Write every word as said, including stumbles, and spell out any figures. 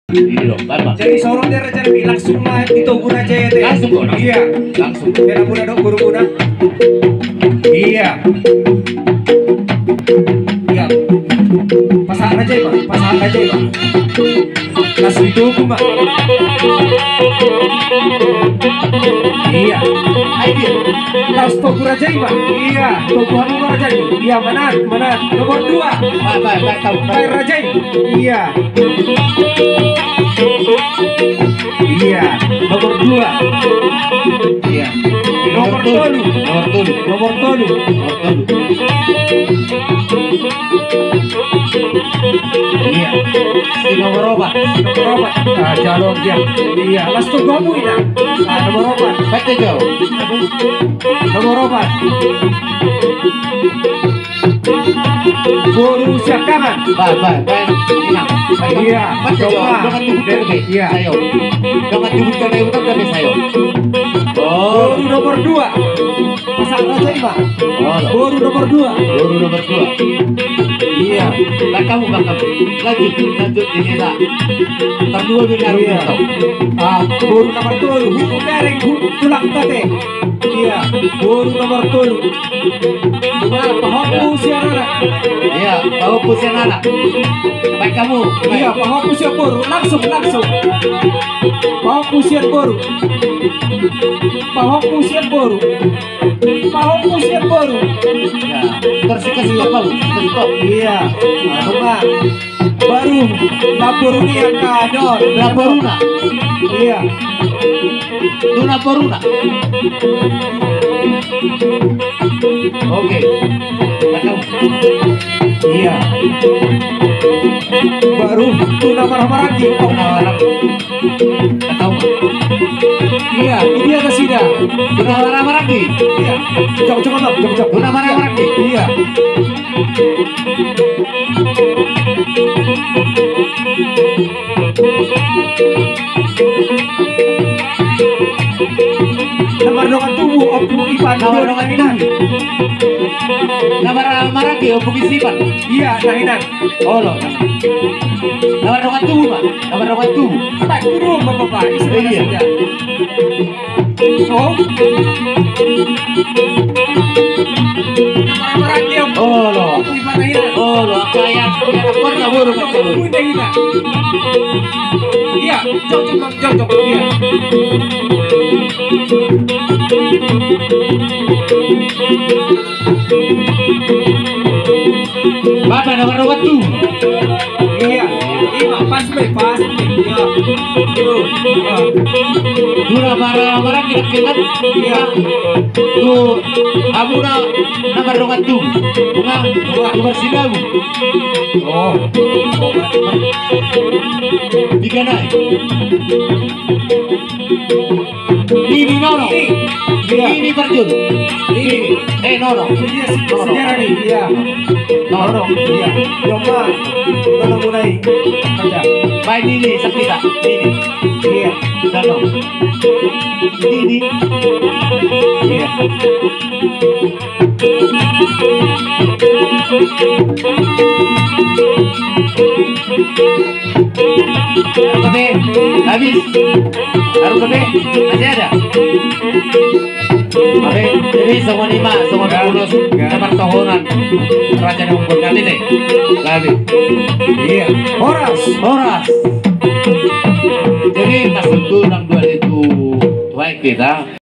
Jadi, so ro dia raja i, langsung ma di togu raja i, ate. Langsung, kok, langsung. Iya. Langsung. Dia muna do, boru muna. Iya. Iya. Pasahat raja i, Pak. Pasahat raja i, Pak. Langsung di togu ma. Iya. Ai, dia. Laos togu raja i, Pak. Iya. Togu hamu ma raja i. Iya, manat, manat. Nomor dua. Pak, Pak, Pak, tahu, Pak. Pak raja i. Iya. Iya, nomor dua. Iya. Nomor tolu. Nomor tolu. Nomor tolu. Nomor tolu. Iya. Si nomor opat. Nomor opat. Ah, jalo dia. Iya, laos togu hamu, ina. Ah, nomor opat. Pete jalo. Nomor opat. Boru siangkangan. Ba, ba, ba, ina. Iya, coba. Dongan tubu, iya. Sayo. Dongan tubu, sayo. Oh. Boru nomor dua. Pasahat raja i, Pak. Oh. Boru nomor dua. Boru nomor dua. Iya. Bakamu, bakamu. Lanjut, lanjut, ini, Pak. Nomor dua, bini, iya. Ah, boru nomor dua. Hutu bereng, hutu tulang tate. Iya, boru nomor tolu. Nah, pahompu sian anak. Iya, pahompu sian anak. Baik kamu. Iya, pahompu sian boru. Langsung, langsung. Pahompu sian boru. Pahompu sian boru. Pahompu sian boru. Ya, terus kasih stop, Bang. Kasih stop. Iya. Nah, coba. Baru, namboruna i angka, don. Namboruna. Iya. Tu namboruna. Oke. Iya. Baru, tu na marhahamaranggi. Tu na marhahamaranggi. Iya, ini ada sida. Tu na marhahamaranggi. Iya. Cok, cok, cok, cok. Tu na marhahamaranggi. Iya. Na mardongan tubu, Ompu Ipan. Na mardongan tubu. Na marhahamaranggi, Ompu Ipan. Iya, na hinan. Olo. Na mardongan tubu ma. Na mardongan tubu. Baik, tubu, Bapak, Bapak. Iya. Oh. Olo. Olo, apa ya? Pernah burung. Iya, cocok, cocok, iya. Bapak, nomor dua tu. Iya, iya, pas be, pas be. Iya. Tuh, iya. Dua bara, bara kita, kita. Iya. Tuh, abu na, nomor dua tu. Bunga, bunga, bunga sinabu. Oh. Tiga naik. Nini, nono. Iya. Nini, parjolo. Nini. Eh, nono. Iya, si-, nono. Sejarah nih, iya. Nono. Nono, iya. Coba, nono mulai. Ada. Baik, Nini, sakita. Nini. Iya. Nono. Nini. Iya. Oke, habis. Baru oke, masih ada. Oke, jadi songon i ma, songon i ma ulos, ya. Partohonan Raja Nonggon, ngerti, te? Gabe. Iya. Horas. Horas. Jadi, pas tentu enam dua itu, baik kita.